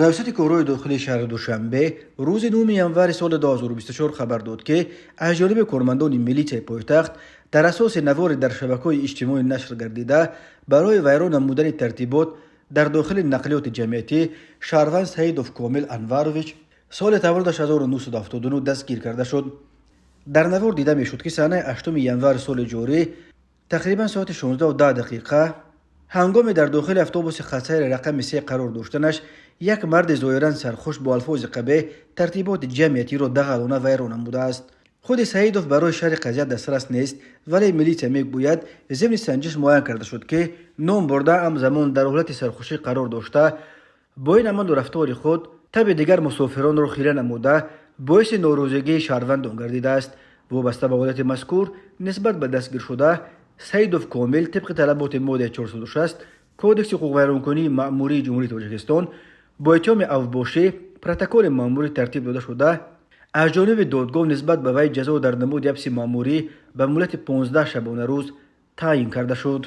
Раёсати корҳои дохилии шаҳри Душанбе рӯзи 9 январи соли 2024 хабар дод, ки аз ҷониби кормандони милитсияи пойтахт дар асоси навори дар шабакаҳои иҷтимоӣ нашр гардида барои вайрон намудани тартибот дар дохили нақлиёти ҷамъиятӣ шаҳрванд Саидов Комил Анварович, соли таваллудаш 1979, дастгир карда шуд. Дар навор дида мешуд, ки санаи 8 январи соли ҷорӣ тақрибан соати 16:10 ҳангоме дар дохили автобуси хатсайри рақами 3 қарор доштанаш як марди зоҳиран сархуш бо алфози қабеҳ тартиботи ҷамъиятиро дағалона вайрон намудааст. Худи Саидов барои шарҳи қазия дастрас нест, вале милитсия мегӯяд, зимни санҷиш муайян карда шуд, ки номбурда ҳамзамон дар ҳолати сархушӣ қарор дошта, бо ин амалу рафтори худ таби дигар мусофиронро хира намуда, боиси норӯзигии шаҳрвандон гардидааст. Вобаста ба ҳолати мазкур нисбат ба дастгиршуда Саидов Комил тибқи талаботи моддаи 460 Кодекси ҳуқуқвайронкунии маъмурии Ҷумҳурии Тоҷикистон бо иттиҳоми авбошӣ протоколи маъмурӣ тартиб дода шуда, аз ҷониби додгоҳ нисбат ба вай ҷазо дар намуди ҳабси маъмурӣ ба муҳлати 15 шабонарӯз таъин карда шуд.